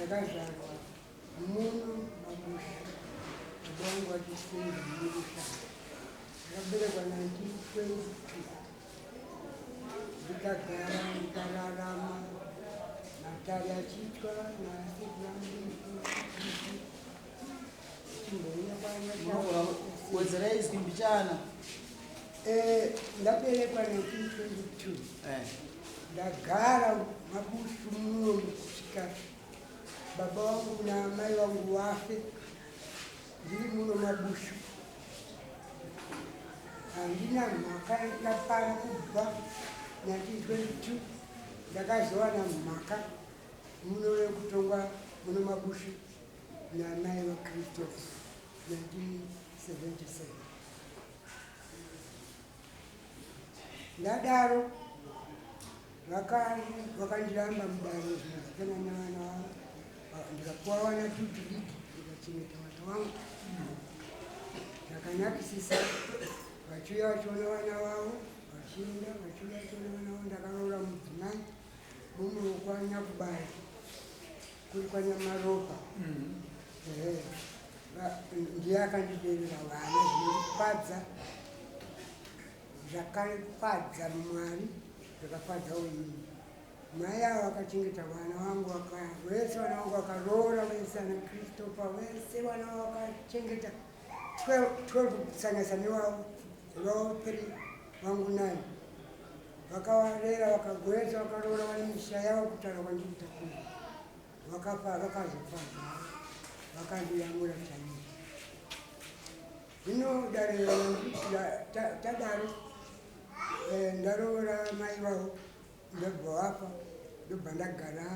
Ndakazvarwa muno maBushu, baba vangu vachisenza mumusha. Ndakaberekwa 1922 ndikagara ndikararama matare achiitwa nasekuru Wedzerai izwi mbichana. Eh, ndaberekwa 1922 Eh. ndagara maBushu muno kusvika baba vangu naamai vangu vafe ndiri muno maBushu handina mhaka yandakapara kubva 1922 ndakazowana mhaka muno yekutongwa muno maBushu naamai vaChristopher 1977 ndadaro vakandiramba mudare zvinozikanwa nevana vavo ndikapuwa vana tutudiki ndikachengeta vana vangu zvakanakisisa vachiuya vachiona vana vavo vachienda vachiuya vachiona vana vavo ndakaroora mudzimai mumwe wekwaNyakubaya kuri kwaNyamaropa ehe ndiye akandiberera vana zvinondifadza zvakafadza Mwari zvakafadzawo inini mai avo vakachengeta vana vangu vese vana vangu vakaroora vese ana Christopher vese vana vakachengeta 12 kusanganisa nevavo vavo 3 vangu 9 vakavarera vakagwesa vakaroora vane misha yavo kutaura kwandikuita kuno vakafa vakazofa zvavo vakandiyamura chaizvo zvino dare tadaro ndaroora mai vavo ndobva vafa ndobva ndagara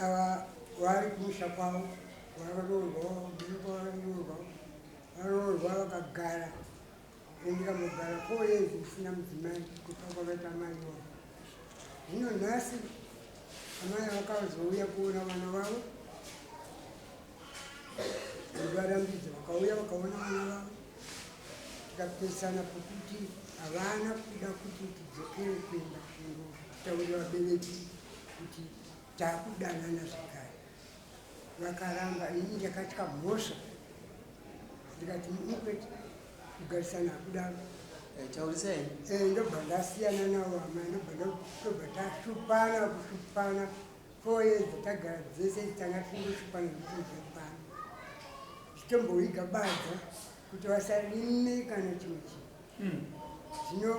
ava vari kumusha kwavo vakaroorwawo varoorwa varoorwa vakagara ndikambogara 4 years ndisina mudzimai kufa kwakaita mai vavo zvino nhasi amai vakazouya kuona vana vavo ndivarambidza vakauya vakaona vana vavo tikapesana pokuti havana kuda kuti tidzokere kuenda kundotaurira vabereki kuti takudanana zvekare vakaramba ini ndakatya mhosva ndikati mukwete kugarisana hakudaro Taurisai. Ndobva ndasiyana navo amai ndobva tashupana kushupana 4 years dzatagara dzese tanga tingoshupana zvekupana titomboviga badza kuti vasarime kana chimwe chinhu zvino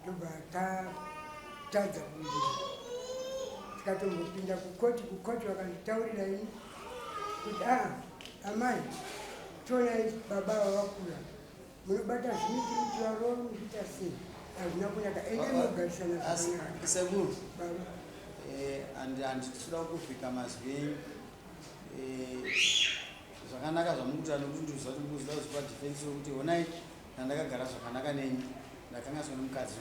ndobva tatadza kuwirirana tikatombopinda kukoti kukoti vakanditaurira ini kuti aa amai tionai baba vavakura munobata zvimiti kuti varoro muchiita sei hazvina kunaka ende mugarisana zvakanaka Sekuru. Baba. Handisida kuvhika mazwi enyu zvakanaka zvamukuita nokuti ndikuziva kuti mukuziva kuzipa defense yokuti honai ndandakagara zvakanaka nenyu ndakanganiswa nemukadzi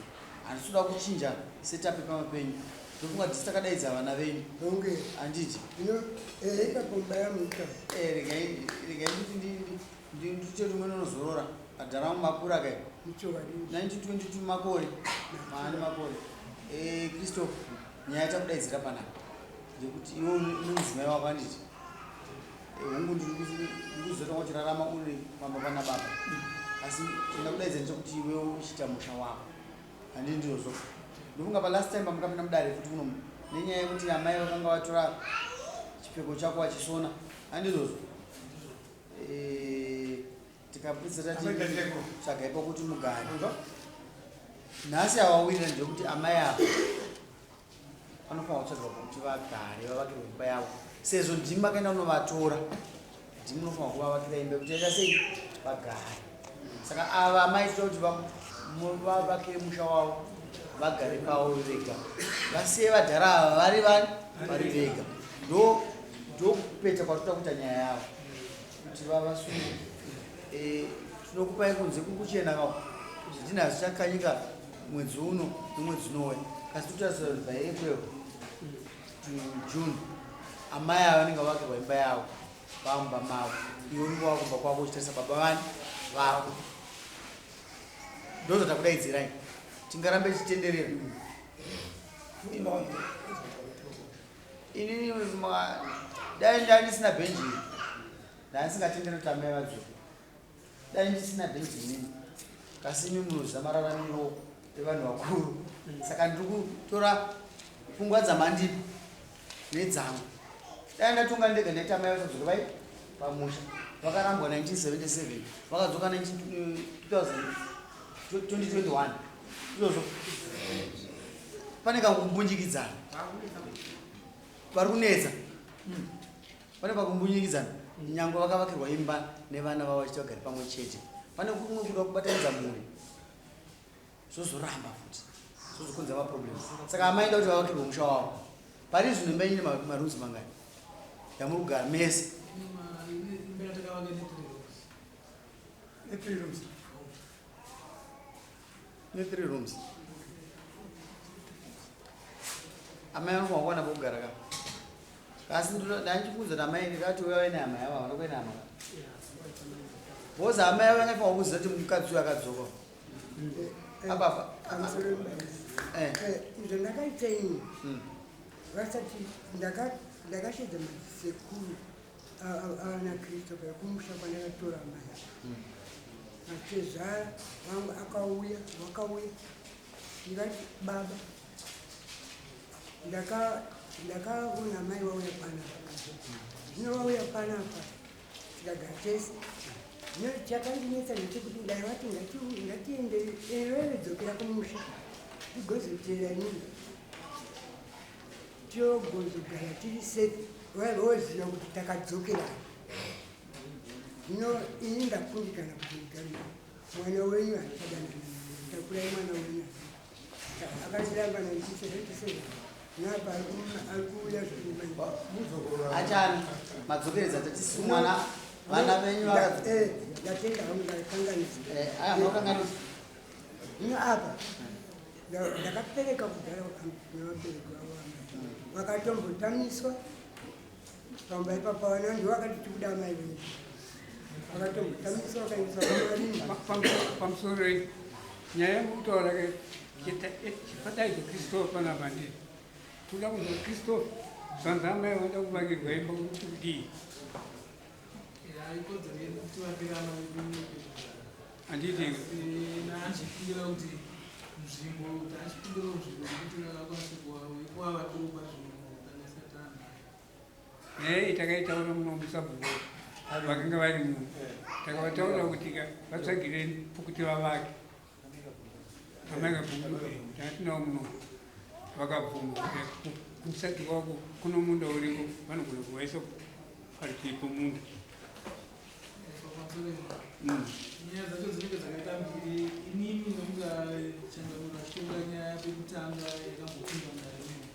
handisi kuda kuchinja setup pama penyu ndofunga tisi takadaidza vana venyu Honge. Handiti? Ino ipapo mubaya muita. Regai kuti ndite rimwe nonozorora padharamu makura kai. Muchokwadi. 1922 makore maane makore Christopher nyaya yatakudaidzira panapa ndekuti iwe une mudzimai wako handiti hungu ndiri kuzotanga uchirarama uri pamba pana baba asi chandakudaidzira ndechekuti iwewe uchiita musha wako handii ndizvozvo ndofunga palast time pamukapinda mudare futi kunomu nenyaya yekuti amai vakanga vatora chipfeko chako vachisona handizvozvo tikapedza tati tsvagai pakuti mugare nhasi havawirira ndeyekuti amai ava vanofanira kutsvagirwa pokuti vagare vavakirwe imba yavo sezvo ndimi makaenda kunovatora ndimi munofanira kuvavakira imba yekuti yaita sei vagare saka ava amai toda kuti vavakire musha wavo vagare pavo vega vasiye vadhara ava vari vani vari vega ndo ndokupeta kwatoda kuita nyaya yavo kuti vavasunge tinokupai kunze kuri kuchena kao zvidhina zvichakanyika mwedzi uno nemwedzi unouya kasi totarisira kuti by April to June amai ava vanenge vavakirwa imba yavo vamumba mavo iwe unenge wakumba kwako uchitarisa baba vani vako ndozvatakudaidzirai tingarambe tichitenderera. Inini dai ndandisina bhenji iri ndandisingatenderi kuti amai vadzoke. Dai ndisina bhenji inini kasi imi munoziva mararamiro evanhu vakuru saka ndiri kutora pfungwa dzamandipa nedzangu. Dai ndatonga ndega ndaiti amai vasadzoke vai pamusha. Vakarambwa 1977 vakadzoka 2021 izvozvo pane kakumbunyikidzana vari kunetsa pane pakumbunyikidzana nyangwe vakavakirwa imba nevana vavo vachiti vagare pamwe chete pane kumwe kuda kubatanidza mhuri zvozoramba futi zvozokonzera maproblems saka amai nda kuti vavakirwe musha wavo pari zvino imba ine marooms mangani yamuri kugara mese ne three rooms amai vangu vakuwana pokugara ka asi ndandichikunza kuti amai ndikati uya uine hama yavo havana kuine hama ka because amai avo vanga kuziva kuti mukadzi uyu akadzoka apafa izvo ndakaita ini vasati ndakashedza masekuru ana Christopher kumusha kwandakatora amai ava matezvara vangu akauya vakauya ndikati baba ndakaona amai vauya panapa zvino vauya panapa tikagara tese zvino chakandinetsa ndechekuti ndaivati ngatiende iwewe dzokera kumusha tigozotera inini Togozogara tiri safe vaiva voziva kuti takadzokerana. Zvino ini ndakundikana kuti ndigare mwana wenyu handichadanana naye, takurai mwana wenyu akachiramba 1977 napa ari kuuya zvekuimai achani madzokeredza tati mwana vana venyu ndatenda hangu ndakanganisa aya munokanganisa Zvino apa ndakapereka kudhara nevabereki vavo vakatombotamiswa pamba ipapa vana ndivo vakati tikuda amai venyu vakatombotamiswa vakaendeswa kumarimi. Pamusoro nyaya yekutaura chifadaidzo Christophe panapa ndii toda kunzwa Christophe zvanzi amai vanoda kuvakirwa imba kuti kudii Ikodzero yedu kuti tivakire ana vedu pekugara. Handiti Achipira kuti nzvimbo kuti achipindira nzvimbo yekuti akwanise kuvavakira pazvino tanga Nei takaitaura muno musabhuku vakanga vari muno takavataura kuti vatsvagire pokuti vavake amai tanga muno vakabvuma kuti kumusati kwako kuno munda uriko vanogona kuvaisa parutivi pomunda. Nyaya dzacho dzinenge dzakaita mbiri. Inini ndomungachangamira vachitonga nyaya pekutanga yakambopinda mudare muno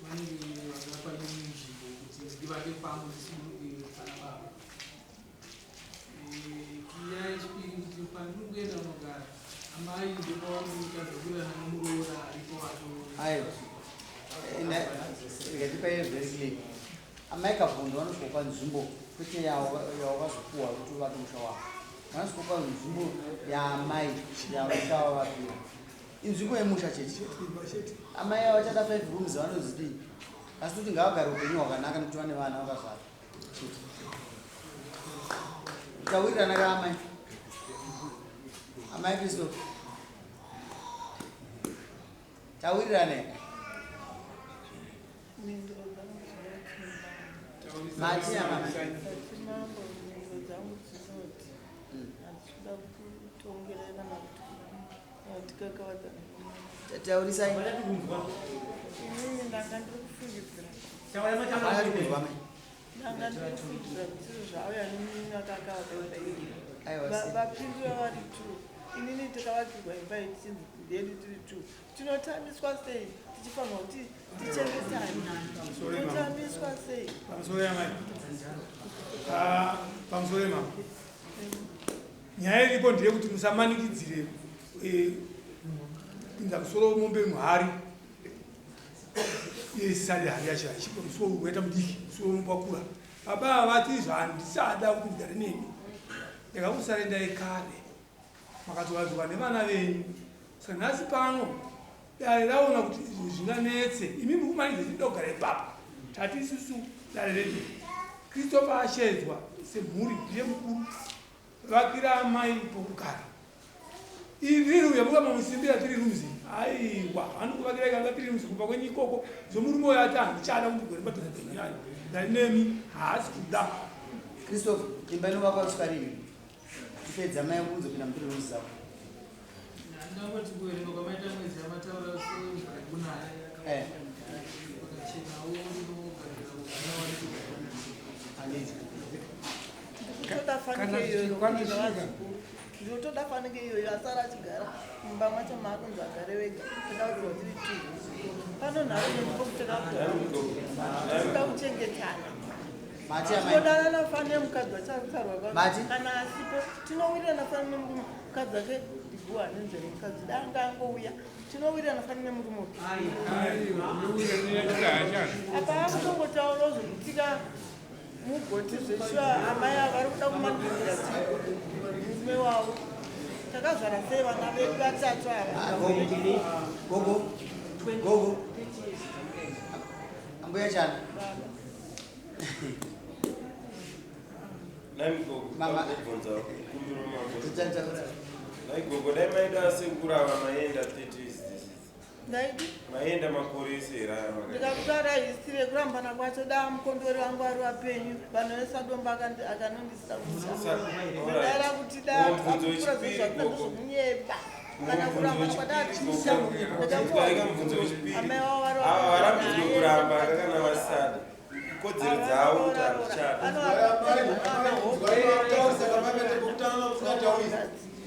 vanenge vakapa inini nzvimbo kuti ndivake pangu ndisimuke pana baba. Nyaya yechipiri kuti pandiri kuenda kunogara amai ndopavanoita zvokuirana nomuroora aripo wacho. Aiwa ngatipai very clear amai Kabvondo vanosvika nzvimbo kwete yawakazopuwa kuti uvake musha wako vanosvika nzvimbo yaamai yamusha wavapiwa inzvimbo yemusha chete amai avo vachada five rooms vanozidii asi kuti ngavagare upenyu hwakanaka nekuti vane vana vakazvara chete tawirirana ka amai amai Christopher tawirirana here Mhinduro dzangu dzinoti mambo. Mati amai. Ndati mambo, mhinduro dzangu dzinoti handisi kuda kutongerera kana kuti tikakavadzana nemunhu. Taurisai. Inini ndanga ndiri kufungidzira. Havana kunzwa amai. Ndanga ndiri kufungidzira kuti zvauya nemunhu akakavaka imba iyi. Aiwa, sei. Vapindura vari two. Inini takavakirwa imba iyi tichinzi ndedu tiri two. Tinotamiswa sei tichifanirwa kuti tichengetane? Tinotamiswa sei? Pamusoro yamai. Ah, pamusoro yemama. Nyaya iripo ndeyekuti musamanikidzire kupinza musoro wemombe muhari. Iye isisade hari yacho achipa musoro waita mudiki, musoro wemombe wakura. Baba ava vati izvo handisada kuti ndigare nemi. Ndakakusarendai kare. Makadzoka-dzoka nevana venyu. Saka nhasi pano dare raona kuti izvi zvinganetse. Imi muri kumanikidza kuti ndinoda kugara ipapo. Tati isusu dare redu, Christopher ashedzwa semhuri, ndiye mukuru, vakira amai pokugara. Iri yamuka mamusimbira tiri rooms, aiwa, anokuvakira ikanga tiri rooms kumba kwenyu ikoko. Zvomurume uyo ati handichada kuti gore padhuze penyu, ndari nemi, haasi kuda. Christopher, imba inovakwa kusvika rini? Tipedza mai kunzopinda mutiri rooms dzako. Ndangoti kuverenga kwamaita mwedzi yamataura semvura yekunaya pakachenawo rinogadzira kugara wari. Handiti. Ndikutoda Kana fanike iyoyo. zvichikwana Kuti svika. vazukuru. Ndinotoda fanike iyoyo, asara achigara mumba mwacho maakunzi agare wega. Takaudzwa tiri two pano nharo nekutakaudzwa tinoda kuchengetana. Mati amai. Tinodanana fane mukadzi wacharutsarwa. Mati? Kana asipo tinowirirana fane nemurume, mukadzi wake ndiguwa nenzeve, mukadzi danga angouya, tinowirirana fane nemurume uyu. Aiwa, uye neyachahachana. Apa akutongotaurawo zvekutika mugoti zveshuwa, amai ava vari kuda kumanikidzira murume wavo. Takazvara sei vana vedu vatatu ava? Ah, gogo, gogo, gogo, ambuya chana. Nai gogo. Mama. Kubvunza kumbiro mambo. Tichaita- Nai gogo, dai maida sekuru ava maenda 30 years this is. Ndaidi? Maenda makore ese here aya makaita? Ndikakutaura history yekurambana kwacho, da mukondori wangu ari wapenyu, vanhu vesadomba akanondisisa Sa- kudaira kuti da Mubvunzo akukura wechipiri, zvezvakuda gogo. zvokunyeba kana Mubvunzo kurambana wechipiri, kwadatisha. gogo. Taika mubvunzo wechipiri. Amai wavo vari Ava varambidzwe kuramba kana vasada. Kodzero dzavo kuti handichada.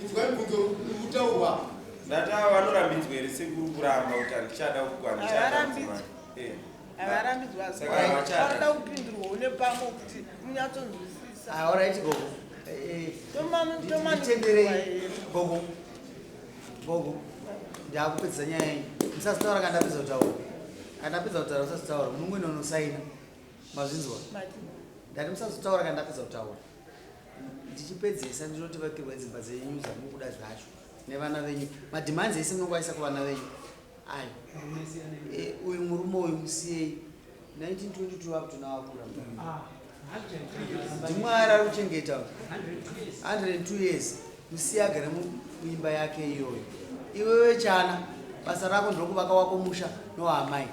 Inzwai mubvunzo uri kutaurwa. Ndati ava vanorambidzwa here sekuru kuramba kuti handichada uku, handichada Havarambidzwi. mudzimai? Havarambidzwa. Saka havachada. Vanoda kupindurwa une pamwe kuti munyatsonzwisisa. Ah, alright gogo. Nditenderei gogo, gogo, ndakupedzisa nyaya yenyu. Musazitaura kana ndapedza kutaura. Kana ndapedza kutaura musazitaura, munongoenda unosaina. Mazvinzwa? Ndati musazotaura kana ndapedza kutaura. Ndichipedzesa ndinoti vakirwa dzimba dzenyu dzamukuda zvacho nevana venyu. Mademands ese munongoaisa kuvana venyu ayo. Uyu murume uyu musiyei. 1922 up to now akura. Ndimwari ari kuchengeta. 102 years, musiye agare muimba yake iyoyo. Iwewe chana, basa rako ndokuvaka wako musha nowaamai.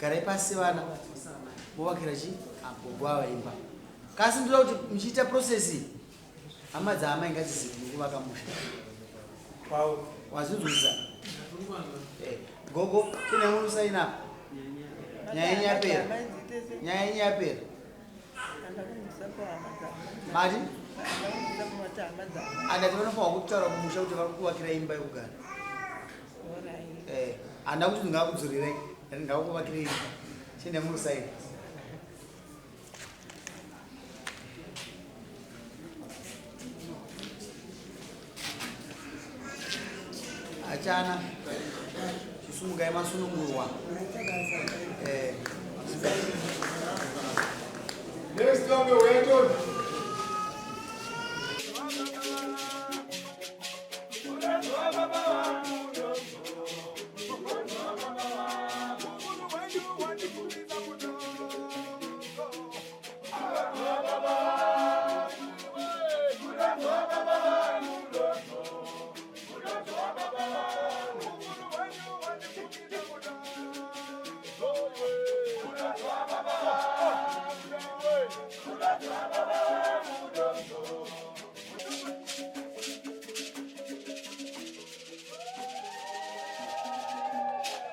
Garai pasi vana, movakira chi agogo ava imba. Kasi ndoda kuti muchiita process iyi, hama dzaamai ngadzizive mukuvaka musha. Wazvinzwisisa? Gogo, tine munosaina apa. Nyaya yenyu yapera. Nyaya yenyu yapera. Mati? Andati vanofanirwa kutaura kumusha kuti vari kuvakira imba yekugara. Handina kuti ndingakudzorerai, ndati ngakuvakirei imba. Chiendai munosaina. Achana, chisumukai, masunungurwa. Next one, we're